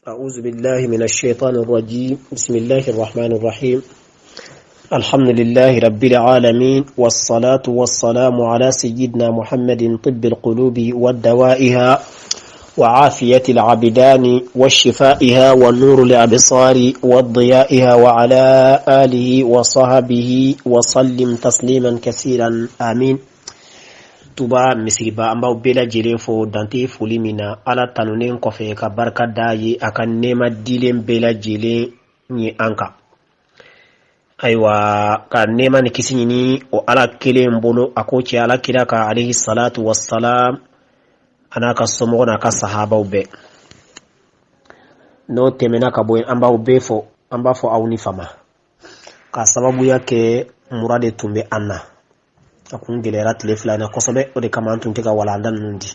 أعوذ بالله من الشيطان الرجيم. بسم الله الرحمن الرحيم. الحمد لله رب العالمين، والصلاة والسلام على سيدنا محمد طب القلوب ودوائها وعافية العبدان وشفائها والنور الأبصار وضيائها، وعلى آله وصحبه وسلم تسليما كثيرا، آمين. Tuba Misiriba, an b'aw bɛɛ lajɛlen fo dante foli min na. Ala tanunen kɔfɛ ka barika da ye a ka nɛɛma dilen bɛɛ lajɛlen ye an kan, ayiwa, ka nɛɛma ni kisi ɲini o Ala kelen bolo, a ko cɛ Ala kira ka alayhi salatu wassalam, a n'a ka somɔgɔ n'a ka sahabaw bɛɛ. N'o tɛmɛna ka bɔ yen, an b'aw bɛɛ fo, an b'a fɔ aw ni fama ka sababuya kɛ mura de tun bɛ an na. A kun gɛlɛyara tile 2 in na kosɛbɛ, o de kama an tun tɛ ka walanda ninnu di.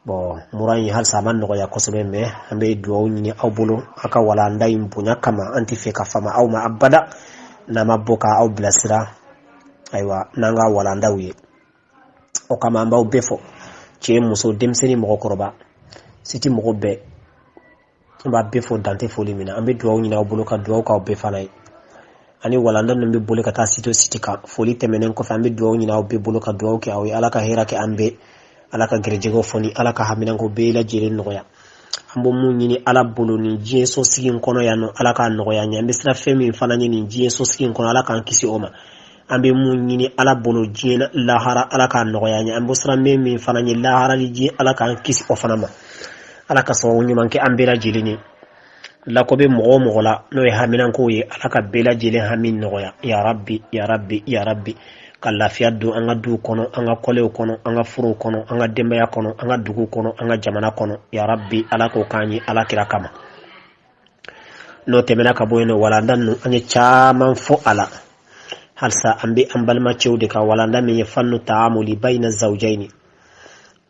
Bɔn, mura in halisa a ma nɔgɔya kosɛbɛ, mɛ an bɛ dugawu ɲini aw bolo aw ka walanda in bonya kama. An tɛ fɛ ka fama aw ma abada n'an ma bɔ ka aw bilasira, ayiwa, n'an ka walandaw ye. O kama an b'aw bɛɛ fɔ, cɛ, muso, denmisɛnnin, mɔgɔkɔrɔba, site mɔgɔ bɛɛ, an b'a bɛɛ fo dante foli min na. An bɛ dugawu ɲini aw bolo ka dugawu k'aw bɛɛ fana ye. Ani walanda ninnu bɛ boli ka taa site o site kan, foli tɛmɛnen kɔfɛ, an bɛ dugawu ɲini aw bɛɛ bolo ka dugawu kɛ aw ye. Ala ka hɛrɛ kɛ an bɛɛ, Ala ka gɛrɛjɛgɛw fɔni, Ala ka haminanko bɛɛ lajɛlen nɔgɔya. An bɛ mun ɲini Ala bolo nin diɲɛ so sigi in kɔnɔ yan nɔ, Ala k'a nɔgɔya an ye. An bɛ siran fɛn min fana ɲɛ nin diɲɛ so sigi in kɔnɔ, Ala k'an kisi o ma. An bɛ mun ɲini Ala bolo diɲɛ lahara, Ala k'a nɔgɔya an ye. An bɛ siran min fana ɲɛ lahara ni diɲɛ, Ala k'an kisi o fana ma. Ala ka sababu ɲuman kɛ an bɛɛ lajɛlen ye. Lako bɛ mɔgɔ o mɔgɔ la, n'o ye haminankow ye, Ala ka bɛɛ lajɛlen hami nɔgɔya, ya Rabbi, ya Rabbi, ya Rabbi. Ka lafiya don an ka duw kɔnɔ, an ka kɔlɛw kɔnɔ, an ka furuw kɔnɔ, an ka denbaya kɔnɔ, an ka dugu kɔnɔ, an ka jamana kɔnɔ, ya Rabbi, Ala k'o k'an ye Ala kira kama. N'o tɛmɛna ka bɔ yen nɔ, walanda ninnu, an ye caman fɔ a la. Halisa an bɛ an balimacɛw de ka walanda min ye fannu taamuli bayina zawjaini.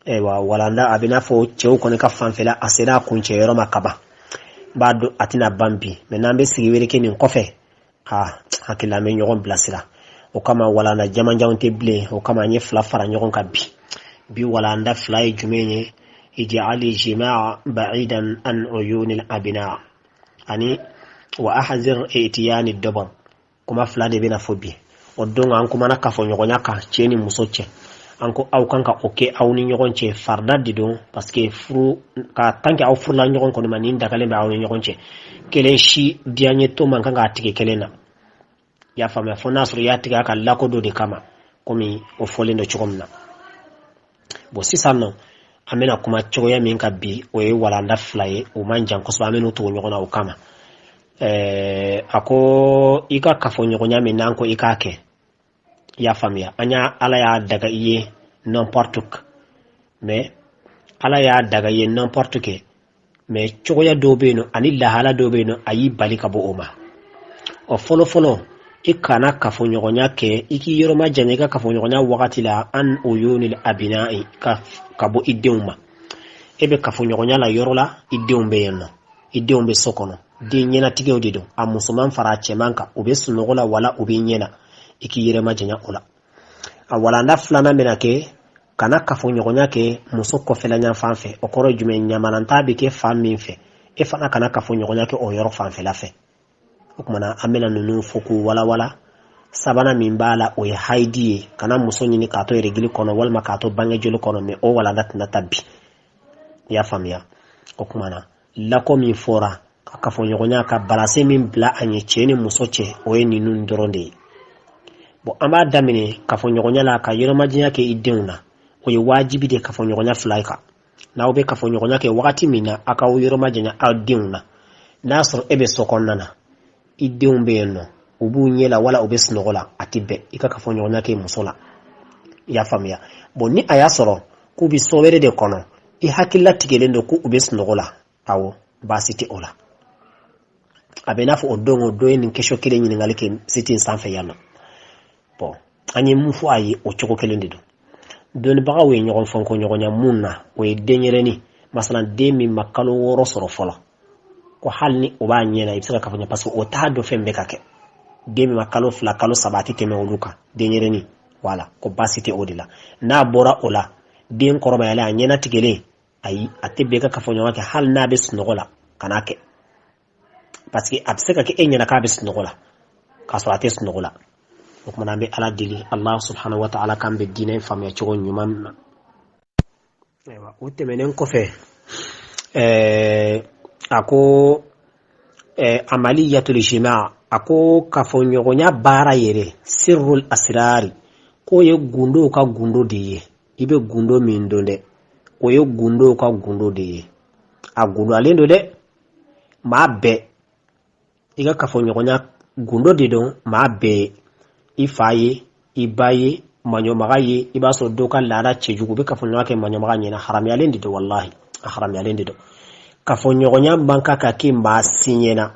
Ayiwa, walanda a bɛ n'a fɔ cɛw kɔni ka fanfɛla, a sera a kuncɛ yɔrɔ ma kaban. N b'a dɔn a tɛna ban bi, mɛ n'an bɛ sigi wɛrɛ kɛ nin kɔfɛ, a hakili an bɛ ɲɔgɔn bilasira. O kama walanda jamanjanw tɛ bilen, o kama an ye fila fara ɲɔgɔn kan bi. Bi walanda fila ye jumɛn ye? Ij'ali jimaa ba'idan an uyunil abina ani wa ahzir itiyani dubur. Kuma fila de bɛna fɔ bi. O don an kumana kafoɲɔgɔnya kan cɛ ni muso cɛ. An ko aw kan ka o kɛ aw ni ɲɔgɔn cɛ, farida de don, parce que furu ka tant que aw furula ɲɔgɔn kɔni ma, nin dagalen bɛ aw ni ɲɔgɔn cɛ. Kelen si diyaɲɛ to man kan k'a tigɛ kelen na, i y'a faamuya? Fo n'a sɔrɔ i y'a tigɛ a ka lako dɔ de kama, komi o fɔlen don cogo min na. Bon, sisan nɔ an bɛna kuma cogoya min kan bi, o ye walanda fila ye, o man jan kosɛbɛ, an bɛn'u tugu ɲɔgɔn na. O kama a ko i ka kafoɲɔgɔnya min n'an ko i k'a kɛ, i y'a faamuya, an y'a Ala y'a daga i ye n'importe que, mais Ala y'a daga i ye n'importe que, mais cogoya dɔw bɛ yen nɔ ani lahala dɔw bɛ yen nɔ, a y'i bali ka bɔ o ma. O fɔlɔ fɔlɔ, i kana kafoɲɔgɔnya kɛ, i k'i yɔrɔ ma janya i ka kafoɲɔgɔnya wagati la an uyunil abina'i, ka bɔ i denw ma. E bɛ kafoɲɔgɔnya la yɔrɔ la, i denw bɛ yen nɔ, i denw bɛ so kɔnɔ, den ɲɛnatigɛw de don, a musoman fara a cɛman kan, u bɛ sunɔgɔ la wala u bɛ ɲɛ na, i k'i yɛrɛ majanya o la. A walanda filanan bɛna kɛ kana kafoɲɔgɔnya kɛ muso kɔfɛla ɲɛfan fɛ. O kɔrɔ ye jumɛn? Ɲamananta bɛ kɛ fan min fɛ, e fana kana kafoɲɔgɔnya kɛ o yɔrɔ fanfɛla fɛ. O kumana an bɛna ninnu fɔ k'u walawala. Sabanan min b'a la, o ye hayidi ye, kana muso ɲini k'a to règle kɔnɔ walima k'a to bange joli kɔnɔ, mɛ o walanda tɛna ta bi, i y'a faamuya? O kumana lako min fɔra ka kafoɲɔgɔnya ka balase min bila a ɲɛ cɛ ni muso cɛ, o ye ninnu dɔrɔn de ye. Bon, an b'a daminɛ kafoɲɔgɔnya la ka yɔrɔmajanya kɛ i denw na. O ye wajibi de kafoɲɔgɔnya fila ye kan. N'aw bɛ kafoɲɔgɔnya kɛ wagati min na, aw k'aw yɔrɔ majanya aw denw na. N'a y'a sɔrɔ e bɛ so kɔnɔna na, i denw bɛ yen nɔ, u b'u ɲɛ la wala u bɛ sunɔgɔ la, a tɛ bɛn i ka kafoɲɔgɔnya kɛ muso la, i y'a faamuya? Bon, ni a y'a sɔrɔ k'u bɛ so wɛrɛ de kɔnɔ, i hakilila tigɛlen don k'u bɛ sunɔgɔ la, awɔ, baasi tɛ o la. A bɛ n'a fɔ o don o don ye nin question kelen ɲininkali kɛ site in sanfɛ yan nɔ. Bon, an ye mun fɔ a ye, o cogo kelen de don. Dɔnnibagaw ye ɲɔgɔn fɔ ko ɲɔgɔnya mun na, o ye denyɛrɛni, masalan den min ma kalo 6 sɔrɔ fɔlɔ, ko hali ni o b'a ɲɛ na, i bɛ se ka kafoɲɔgɔnya, parce que o t'a dɔn fɛn bɛ ka kɛ. Den min ma kalo 2, kalo 3, a tɛ tɛmɛ olu kan, denyɛrɛni, wala ko baasi tɛ o de la. N'a bɔra o la, den kɔrɔbayalen, a ɲɛnatigɛlen. Ayi, a tɛ bɛn i ka kafoɲɔgɔnya kɛ hali n'a bɛ sunɔgɔ la, kan'a kɛ, parce que a bɛ se ka kɛ e ɲɛna k'a bɛ sunɔgɔ la k'a sɔrɔ a tɛ sunɔgɔ la. O kumana an bɛ Ala deli, Allah subhanahu wa ta'ala k'an bɛn diinɛ faamuya cogo ɲuman ma. Ayiwa, o tɛmɛnen kɔfɛ, a ko amaliyatul jima, a ko kafoɲɔgɔnya baara yɛrɛ, sirrul asirari, k'o ye gundow ka gundo de ye. I bɛ gundo min dɔn dɛ, o ye gundow ka gundo de ye. A gundoalen don dɛ, maa bɛɛ i ka kafoɲɔgɔnya gundo de don, maa bɛɛ, i fa ye, i ba ye, maɲɔmaga ye. I b'a sɔrɔ dɔw ka laada cɛjugu, bɛ kafoɲɔgɔnya kɛ maɲɔmaga ɲɛna. Haramuyalen de don, walahi, a haramuyalen de don. Kafoɲɔgɔnya man kan ka kɛ maa si ɲɛna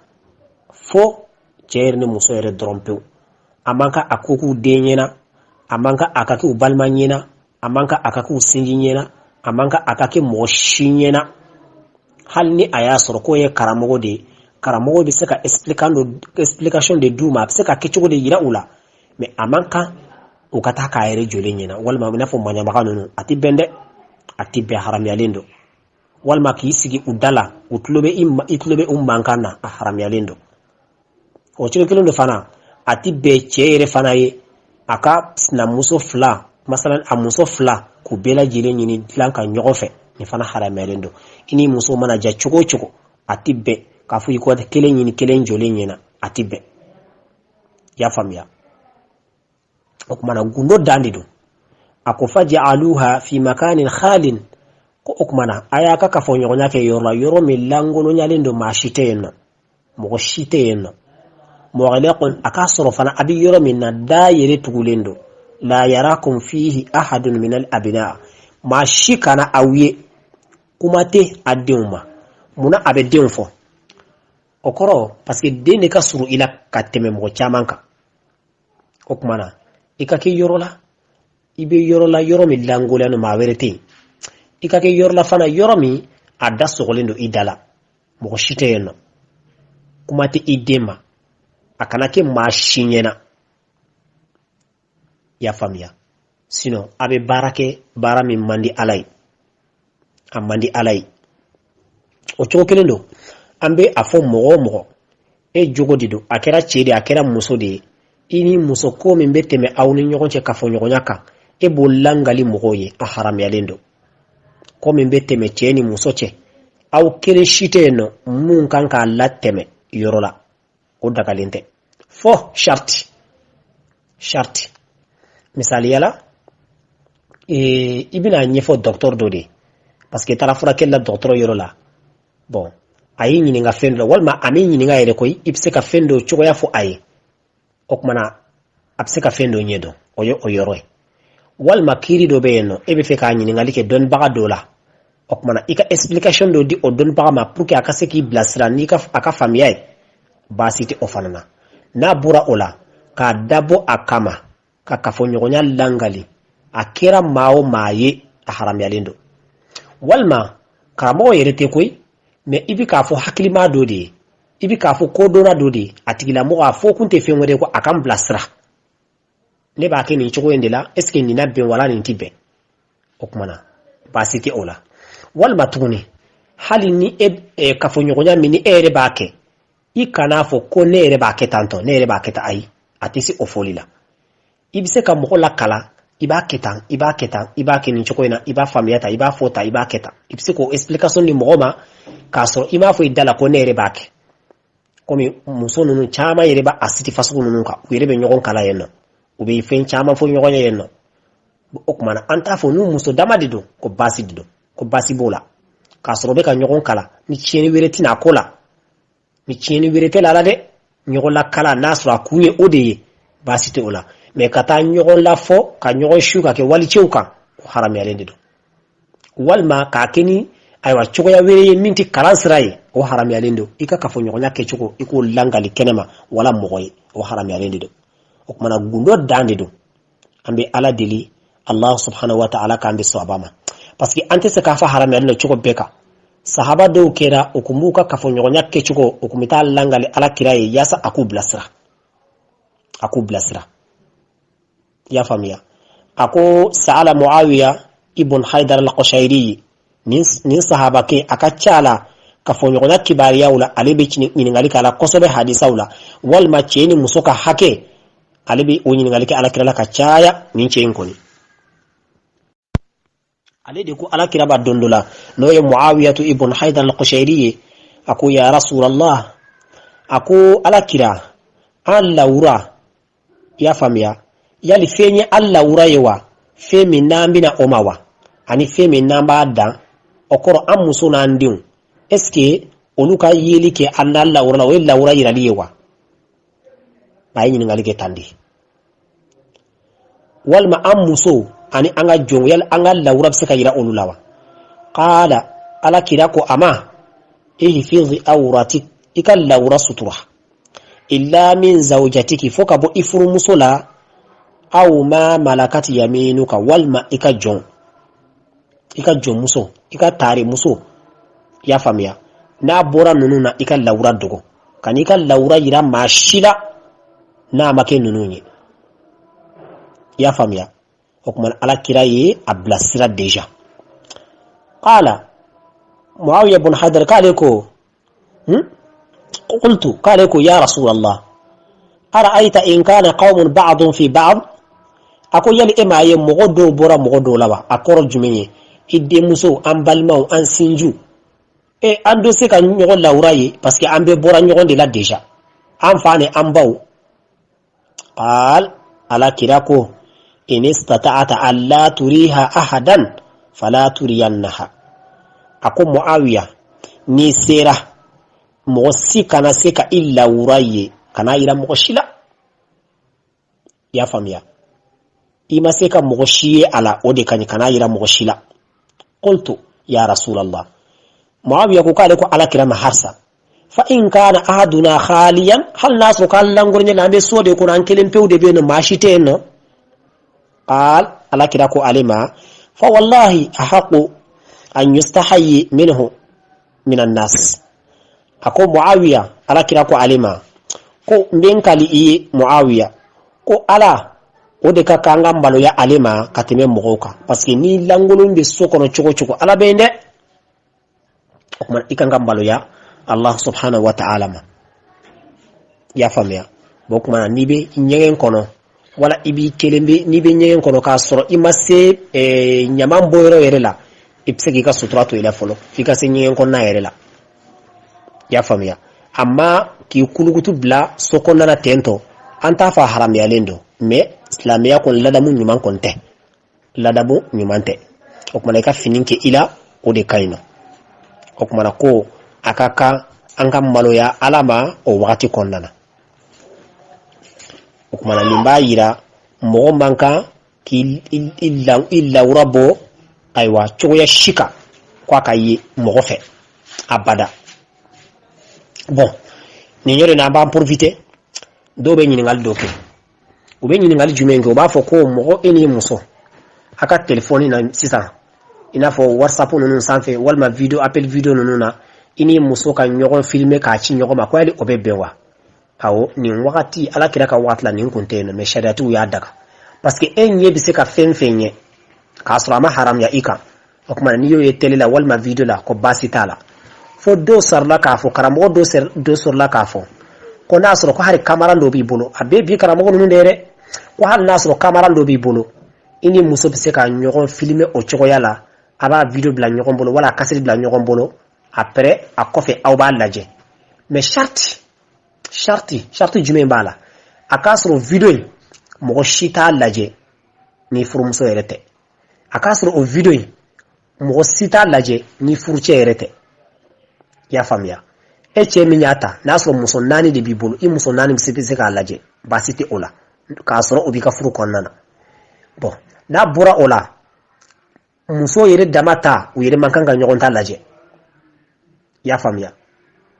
fo cɛ yɛrɛ ni muso yɛrɛ dɔrɔn pewu. A man kan a ko k'u den ɲɛna, a man kan a ka k'u balima ɲɛna, a man kan a ka k'u sinji ɲɛna, a man kan a ka kɛ mɔgɔ si ɲɛna. Hali ni a y'a sɔrɔ k'o ye karamɔgɔ de ye, karamɔgɔ bɛ se ka explication de d'u ma, a bɛ se ka kɛcogo de yira u la, mais a man kan u ka taa k'a yɛrɛ jɔlen ɲɛna, walima i n'a fɔ maɲamaga ninnu. A tɛ bɛn dɛ, a tɛ bɛn, haramuyalen don. Walima k'i sigi u da la, u tulo bɛ i tulo bɛ u mankan na, a haramuyalen don. O cogo kelen don fana, a tɛ bɛn cɛ yɛrɛ fana ye a ka sinamuso fila, masalan a muso fila, k'u bɛɛ lajɛlen ɲini dilan ka ɲɔgɔn fɛ. Nin fana haramuyalen don. I ni muso mana ja cogo o cogo, a tɛ bɛn k'a fɔ i ko kelen ɲini kelen jɔlen ɲɛna, a tɛ bɛn. I y'a faamuya? O kumana gundo dan de don. A ko faj'aluha fi makanin khalin, ko o kumana a y'a ka kafoɲɔgɔnya kɛ yɔrɔ la, yɔrɔ min lankolonyalen don, maa si tɛ yen nɔ, mɔgɔ si tɛ yen nɔ. Mughlaqun, a k'a sɔrɔ fana a bɛ yɔrɔ min na, da yɛrɛ tugulen don. La yarakum fihi ahadun min al abna, maa si kana aw ye, kuma tɛ a denw ma. Munna a bɛ denw fɔ? O kɔrɔ, parce que den de ka surun i la ka tɛmɛ mɔgɔ caman kan. O tuma na i ka kɛ yɔrɔ la, i bɛ yɔrɔ la, yɔrɔ min lankolonyalen don, maa wɛrɛ tɛ yen. I ka kɛ yɔrɔ la fana, yɔrɔ min a da sɔgɔlen don i da la, mɔgɔ si tɛ yen nɔ, kuma tɛ i den ma. A kana kɛ maa si ɲɛna. I y'a faamuya? Sinon a bɛ baara kɛ baara min man di Ala ye, a man di Ala ye. O cogo kelen don, an bɛ a fɔ mɔgɔ o mɔgɔ, e jogo de don, a kɛra cɛ de ye, a kɛra muso de ye, i ni muso ko min bɛ tɛmɛ aw ni ɲɔgɔn cɛ kafoɲɔgɔnya kan, e b'o langali mɔgɔw ye, a haramuyalen don. Ko min bɛ tɛmɛ cɛ ni muso cɛ, aw kelen si tɛ yen nɔ mun kan k'a latɛmɛ yɔrɔ la, o dagalen tɛ, fo sariti. Sariti, misaliya la, i bɛna ɲɛfɔ dɔgɔtɔrɔ dɔ de ye, parce que i taara furakɛli la dɔgɔtɔrɔ yɔrɔ la. Bon, a y'i ɲininka fɛn dɔ la, walima a m'i ɲininka yɛrɛ koyi, i bɛ se ka fɛn dɔ cogoya fɔ a ye. O kumana a bɛ se ka fɛn dɔ ɲɛdɔn, o ye o yɔrɔ ye. Walima kiiri dɔ bɛ yen nɔ, e bɛ fɛ k'a ɲininkali kɛ dɔnnibaga dɔ la. O kumana i ka explication dɔ di o dɔnnibaga ma pour que a ka se k'i bilasira n'i ka a ka faamuya ye, baasi tɛ o fana na. N'a bɔra o la, k'a dabɔ a kama ka kafoɲɔgɔnya langali, a kɛra maa o maa ye, a haramuyalen don. Walima karamɔgɔ yɛrɛ tɛ koyi, mais i bɛ k'a fɔ hakilimaa dɔ de ye, i bɛ k'a fɔ kodɔnna dɔ de ye, a tigilamɔgɔ a fɔ kun tɛ fɛn wɛrɛ ye ko a ka n bilasira, ne b'a kɛ nin cogo in de la, est ce que nin na bɛn wala nin tɛ bɛn? O tuma na baasi tɛ o la. Walima tuguni, hali ni e kafoɲɔgɔnya min ni e yɛrɛ b'a kɛ, i kan'a fɔ ko ne yɛrɛ b'a kɛ tan tɔ, ne yɛrɛ b'a kɛ tan. Ayi, a tɛ se o fɔli la. I bɛ se ka mɔgɔ lakala, i b'a kɛ tan, i b'a kɛ tan, i b'a kɛ nin cogo in na, i b'a faamuya tan, i b'a fɔ tan, i b'a kɛ tan. I bɛ se k'o explication di mɔgɔ ma k'a sɔrɔ i m'a fɔ i da la ko ne yɛrɛ b'a kɛ. Komi muso ninnu caman yɛrɛ b'a a site fasugu ninnu kan, u yɛrɛ bɛ ɲɔgɔn kalan yen nɔ, u bɛ fɛn caman fɔ ɲɔgɔn ye yen nɔ. O tuma na an t'a fɔ n'u muso dama de don ko baasi de don, ko baasi b'o la, k'a sɔrɔ u bɛ ka ɲɔgɔn kalan, ni tiɲɛni wɛrɛ tɛna a ko la, ni tiɲɛni wɛrɛ tɛ la dɛ. Ɲɔgɔn lakala, n'a sɔrɔ a kun ye o de ye, baasi tɛ o la. Mais ka taa ɲɔgɔn lafɔ, ka ɲɔgɔn su ka kɛ walicɛw kan, o haramuyalen de don. Walima k'a kɛ ni ayiwa cogoya wɛrɛ ye min tɛ kalan sira ye, o haramuyalen don. I ka kafoɲɔgɔnya kɛcogo, i k'o langali kɛnɛma wala mɔgɔ ye, o haramuyalen de don. O kumana gundo dan de don. An bɛ Ala deli, Allah subhanahu wa ta'ala k'an bɛ sɔn ma, parce que an tɛ se k'a fɔ haramuyalen don cogo bɛɛ kan. Sahaba dɔw kɛra, u kun b'u ka kafoɲɔgɔnya kɛcogo, u kun bɛ taa langali Ala kira ye yaasa a k'u bilasira, a k'u bilasira. I y'a faamuya? A ko sa'ala Muawiya ibn Haidar al-Qushairi. Nin sahabakɛ, a ka ca la kafoɲɔgɔnya kibariyaw la, ale bɛ ɲininkali k'a la kosɛbɛ hadisaw la, walima cɛ ni muso ka hakɛ, ale bɛ o ɲininkali kɛ alakira la ka caya. Nin cɛ in kɔni, ale de ko alakira ma don dɔ la, n'o ye Muawiyatu ibn Haidar al-Qushairi ye, a ko: ya Rasulallah, a ko alakira, an lawura, i y'a faamuya, yali fɛn ye an lawura ye wa, fɛn min n'an bɛna o ma wa, ani fɛn min n'an b'a dan o kɔrɔ, an muso n'an denw, est ce que olu ka yeli kɛ an n'an lawura la, o ye lawura yirali ye wa? A ye ɲininkali kɛ tan de. Walima an muso ani an ka jɔn, yali an ka lawura bɛ se ka yira olu la wa? Qala, ala kira ko a ma: ihfizi awratik, i ka lawura sutura, illa min zawjatiki, fo ka bɔ i furumuso la, aw ma malakat yaminuka, walima i ka jɔn, i ka jɔnmuso, i ka taarimuso. I y'a faamuya? N'a bɔra ninnu na, i ka lawura dogo, ka n'i ka lawura yira maa si la n'a ma kɛ ninnu ye. I y'a faamuya? O tuma, ala kira ye a bilasira déjà. Qala Muawiya bun Haidar, k'ale ko, qultu, k'ale ko: ya Rasulallah, ara'ayta in kana qaumun ba'dun fi ba'd? A ko yali e m'a ye mɔgɔ dɔw bɔra mɔgɔ dɔw la wa? A kɔrɔ jumɛn ye? I denmuso, an balimaw, an sinju, e an dɔ se ka ɲɔgɔn lawura ye, parce que an bɛɛ bɔra ɲɔgɔn de la déjà, an fa ni an baw. Qal, ala kira ko: in istata'ata alla turiha ahadan fala turiyannaha. A ko Muawiya, n'i sera mɔgɔ si kana se ka i lawura ye, kana yira mɔgɔ si la. I y'a faamuya? I ma se ka mɔgɔ si ye a la, o de ka ɲi, kana yira mɔgɔ si la. Qultu ya Rasulallah, Muawiya ko k'ale ko ala kira ma harsa: fa in kana ahaduna khaliyan, hali n'a sɔrɔ k'an langoronye la, an bɛ so de kɔnɔ, an kelen pewu de bɛ yen nɔ, maa si tɛ yen nɔ. Qal, ala kira ko ale ma: fa wallahi ahaqu an yustahayi minhu min annas. A ko Muawiya, ala kira ko ale ma ko n bɛ n kali i ye Muawiya, ko ala o de ka kan ka maloya ale ma ka tɛmɛ mɔgɔw kan, parce que ni lankolon bɛ so kɔnɔ cogo cogo, ala bɛ yen dɛ. O tuma, i kan ka maloya Allah subhanahu wa ta'ala ma. I y'a faamuya? Bon, o tuma na, n'i bɛ ɲɛgɛn kɔnɔ, wala i b'i kelen bɛ, n'i bɛ ɲɛgɛn kɔnɔ k'a sɔrɔ i ma se ɲaman bɔyɔrɔ yɛrɛ la, i bɛ se k'i ka sutura to i la fɔlɔ f'i ka se ɲɛgɛn kɔnɔna yɛrɛ la. I y'a faamuya? Amma k'i kulukutu bila so kɔnɔna na ten tɔ, an t'a fɔ a haramuyalen don, mais silamɛya kɔni ladamu ɲuman kɔni tɛ, ladamu ɲuman tɛ. O kumana, i ka fini kɛ i la, o de ka ɲi nɔ. O kumana, ko a ka kan an ka maloya ala ma o wagati kɔnɔna na. O kumana, nin b'a yira mɔgɔ man kan k'i lawura bɔ, ayiwa, cogoya si kan ko a ka ye mɔgɔ fɛ abada. Bon, nin yɔrɔ in na, an b'an profiter, dɔw bɛ ɲininkali dɔ kɛ. U bɛ ɲininkali jumɛn kɛ? U b'a fɔ ko mɔgɔ, e n'i muso, a ka telefɔni na sisan, i n'a fɔ WhatsApp ninnu sanfɛ, walima vidéo, appel vidéo ninnu na, i ni muso ka ɲɔgɔn filmer k'a ci ɲɔgɔn ma, ko yali o bɛ bɛn wa? Awɔ, nin wagati, ala kira ka wagati la, nin kun tɛ yen nɔ, mais sariyatigiw y'a daga, parce que e ɲɛ bɛ se ka fɛn fɛn ɲɛ k'a sɔrɔ a ma haramuya i kan. O tuma, n'i y'o ye télé la walima vidéo la, ko baasi t'a la. Fo dɔw sɔrɔla k'a fɔ, karamɔgɔ dɔ sɔrɔla k'a fɔ ko n'a sɔrɔ ko hali kamaran dɔ b'i bolo, a bɛ bi karamɔgɔ ninnu de yɛrɛ, ko hali n'a sɔrɔ kamaran dɔ b'i bolo, i ni muso bɛ se ka ɲɔgɔn filmer o cogoya la, a b'a vidéo bila ɲɔgɔn bolo wala a kasiri bila ɲɔgɔn bolo, après a kɔfɛ aw b'a lajɛ. Mais sarati jumɛn b'a la? A k'a sɔrɔ vidéo in, mɔgɔ si t'a lajɛ ni furumuso yɛrɛ tɛ. A k'a sɔrɔ o vidéo in, mɔgɔ si t'a lajɛ ni furucɛ yɛrɛ tɛ. I y'a faamuya? E cɛ min y'a ta, n'a sɔrɔ muso naani de b'i bolo, i muso naani bɛ se k'a lajɛ, baasi tɛ o la, k'a sɔrɔ o b'i ka furu kɔnɔna na. Bon, n'a bɔra o la, muso yɛrɛ dama ta, u yɛrɛ man kan ka ɲɔgɔn ta lajɛ. I y'a faamuya?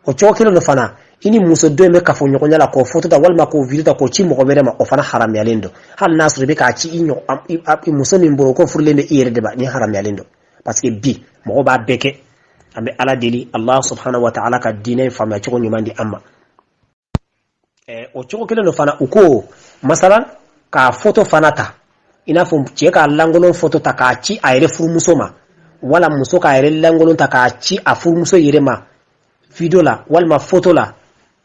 O cogo kelen do fana, i ni muso dɔ in bɛ kafoɲɔgɔnya la, k'o photo ta walima k'o vidéo ta k'o ci mɔgɔ wɛrɛ ma, o fana haramuyalen don, hali n'a sɔrɔ i bɛ k'a ci i muso min bolo ko furulen bɛ i yɛrɛ de ma, ni haramuyalen don, parce que bi mɔgɔ b'a bɛɛ kɛ. An bɛ ala deli, Allah subhanahu wa ta'ala ka diinɛ faamuya cogo ɲuman di an ma. O cogo kelen do fana, u ko masalan k'a photo fana ta, i n'a fɔ cɛ k'a lankolon photo ta k'a ci a yɛrɛ furumuso ma. Wala muso k'a yɛrɛ lankolon ta k'a ci a furumuso yɛrɛ ma video la walima foto la.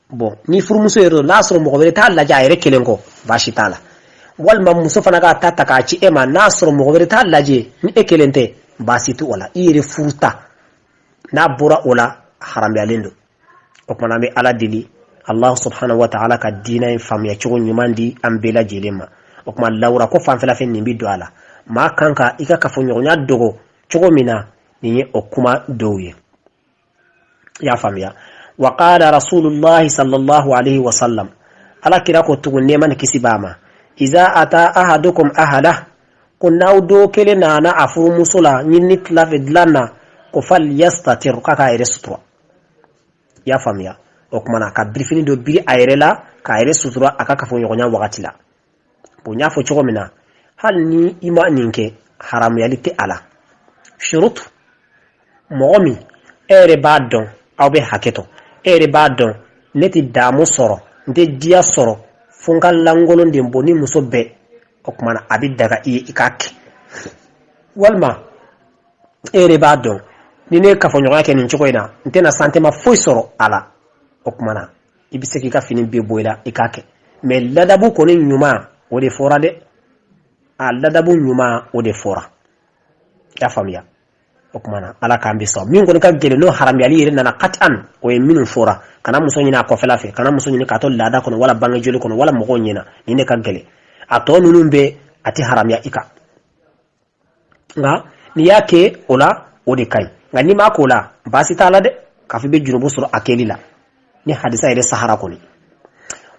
Bon, ni furumuso yɛrɛ don, n'a sɔrɔ mɔgɔ wɛrɛ t'a lajɛ a yɛrɛ kelen kɔ, baasi t'a la. Walima muso fana k'a ta ta k'a ci e ma, n'a sɔrɔ mɔgɔ wɛrɛ t'a lajɛ ni e kelen tɛ, baasi tɛ o la. I yɛrɛ furu ta n'a bɔra o la, haramuyalen don. O kumana an bɛ Ala deli, Allah subhanahu wa ta'ala ka diinɛ in faamuya cogo ɲuman di an bɛɛ lajɛlen ma. O kuma lawura ko fanfɛla fɛ, nin bɛ don a la. Maa kan ka i ka kafoɲɔgɔnya dogo cogo min na, nin ye o kuma dɔw ye. I y'a faamuya? Wa qala rasulullahi sallallahu alaihi wa sallam, Ala kira ko tugun, nɛɛma ni kisi b'a ma, iza ata ahadukum ahalah, ko n'aw dɔ kelen nana a furumuso la ɲini tila fɛ dilan na, ko fal yastatir, k'a k'a yɛrɛ sutura. I y'a faamuya? O kumana ka birifini dɔ biri a yɛrɛ la k'a yɛrɛ sutura a ka kafoɲɔgɔnya wagati la. Bon, n y'a fɔ cogo min na, hali ni i ma nin kɛ, haramuyali tɛ a la. Surtout mɔgɔ min e yɛrɛ b'a dɔn, aw bɛ hakɛ to, e yɛrɛ b'a dɔn, ne tɛ damu sɔrɔ, n tɛ diya sɔrɔ fo n ka lankolon de bɔ ni muso bɛɛ. O kumana a bɛ daga i ye i k'a kɛ. Walima e yɛrɛ b'a dɔn, ni ne ye kafoɲɔgɔnya kɛ nin cogo in na, n tɛna sentiment foyi sɔrɔ a la. O kumana i bɛ se k'i ka fini bɛɛ bɔ i la, i k'a kɛ. Mais ladabu kɔni ɲuman, o de fɔra dɛ. A ladabu ɲuman, o de fɔra. I y'a faamuya? O kumana Ala k'an bɛ sɔn. Min kɔni ka gɛlɛn, n'o haramuyali yɛrɛ nana kati'an, o ye minnu fɔra: kana muso ɲini a kɔfɛla fɛ, kana muso ɲini k'a to laada kɔnɔ wala bange joli kɔnɔ wala mɔgɔw ɲɛna. Nin de ka gɛlɛn. A tɔ ninnu bɛɛ, a tɛ haramuya i kan. Nka n'i y'a kɛ o la, o de ka ɲi. Nka n'i m'a k'o la, baasi t'a la dɛ, k'a fɔ i bɛ jurumu sɔrɔ a kɛli la ni hadisa yɛrɛ sahara kɔni.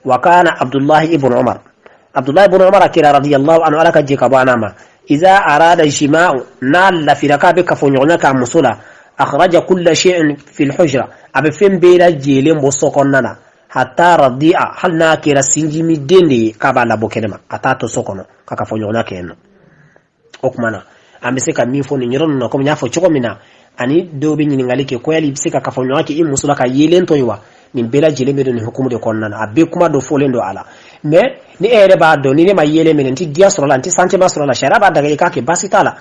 Wa kana Abdullahi ibn Umar, Abdullahi ibn Umar kira radiyallahu anhu, Ala ka jɛ ka bɔ a n'a ma, iza arada jima'u, n'a lafira k'a bɛ kafoɲɔgɔnya k'a muso la, akhraja kulla shay'in fil hujra, a bɛ fɛn bɛɛ lajɛlen bɔ so kɔnɔna na, hatta radi'a, hali n'a kɛra sinjimi den de ye, k'a b'a labɔ kɛnɛma, a t'a to so kɔnɔ ka kafoɲɔgɔnya kɛ yen nɔ. O tuma na an bɛ se ka min fɔ nin yɔrɔ ninnu na, komi n y'a fɔ cogo min na, ani dɔw bɛ ɲininkali kɛ ko yali i bɛ se ka kafoɲɔgɔnya kɛ i muso la ka yeelen to yen wa? Nin bɛɛ lajɛlen bɛ don nin hukumu de kɔnɔna na. A bɛɛ kuma dɔ fɔlen don a la. Mais ni e yɛrɛ b'a dɔn, ni ne ma yeelen minɛ, n tɛ diya sɔrɔ a la, n tɛ sentiment sɔrɔ a la, sariya b'a daga i k'a kɛ, baasi t'a la.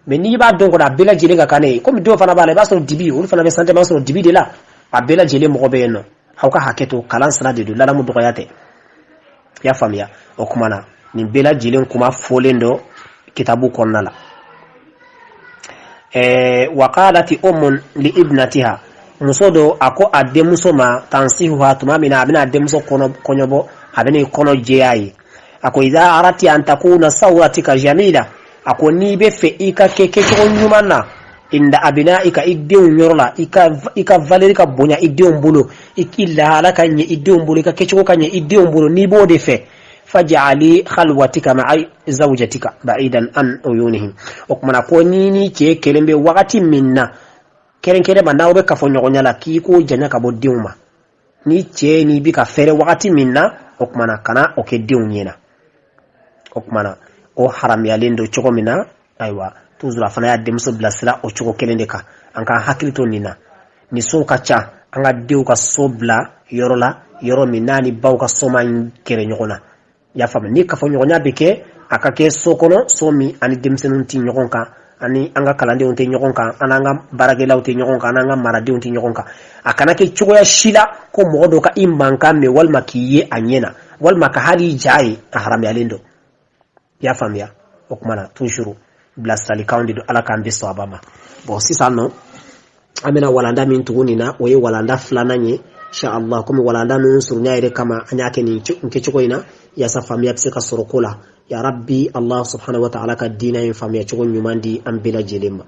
Mais n'i b'a dɔn kɔni, a bɛɛ lajɛlen ka kan ne ye, komi dɔw fana b'a la, i b'a sɔrɔ dibi, olu fana bɛ sentiment sɔrɔ dibi de la. A bɛɛ lajɛlen mɔgɔ bɛ yen nɔ. Aw ka hakɛ to, kalan sira de don, ladamu dɔgɔya tɛ. I y'a faamuya? O kuma na nin bɛɛ lajɛlen kuma fɔlen don kitabu kɔnɔna la. Wa qalati ummun li ibnatiha, muso dɔ a ko a denmuso ma, tansihuha, tuma min na a bɛna a denmuso kɔɲɔbɔ, a bɛna i kɔnɔ jɛya ye, a ko idha aradti an takuna sawratika jamila, a ko n'i bɛ fɛ i ka kɛ kɛcogo ɲuman na inda abinaika, i denw yɔrɔ la, i ka valeur ka bonya i denw bolo, i k'i lahala ka ɲɛ i denw bolo, i ka kɛcogo ka ɲɛ i denw bolo, n'i b'o de fɛ, faj'ali khalwatika ma'a zawjatika ba'idan an uyunihim. O kumana ko ni ni cɛ kelen bɛ wagati min na, kɛrɛnkɛrɛn ma n'aw bɛ kafo ɲɔgɔnya la, k'i k'o janya ka bɔ denw ma. Ni cɛ n'i bɛ ka fɛrɛ wagati min na, o kumana kana o kɛ denw ɲɛna. O kumana o haramuyalen don cogo min na, ayiwa, toujours a fana y'a denmuso bilasira o cogo kelen de kan. An k'an hakili to nin na. Ni sow ka ca, an ka denw ka so bila yɔrɔ la, yɔrɔ min n'a ni baw ka so man gɛrɛ ɲɔgɔn na. I y'a faamu? Ni kafoɲɔgɔnya bɛ kɛ, a ka kɛ so kɔnɔ, so min ani denmisɛnninw tɛ ɲɔgɔn kan, ani an ka kalandenw tɛ ɲɔgɔn kan, an n'an ka baarakɛlaw tɛ ɲɔgɔn kan, an n'an ka maradenw tɛ ɲɔgɔn kan. A kana kɛ cogoya si la ko mɔgɔ dɔ ka i mankan mɛn, walima k'i ye a ɲɛ na, walima ka hali i ja ye. A haramuyalen don. I y'a faamuya? O kuma na toujours bilasiralikanw de don. Ala k'an bɛ sɔn a ba ma. Bon, sisan nɔ an bɛna walanda min tugu nin na, o ye walanda filanan ye inshallah. Komi walanda ninnu surunya yɛrɛ kama, an y'a kɛ nin kɛcogo in na, yaasa faamuya bɛ se ka sɔrɔ ko la. Ya rabbi, Allah subhanahu wa ta'ala ka diinɛ in faamuya cogo ɲuman di an bɛɛ lajɛlen ma.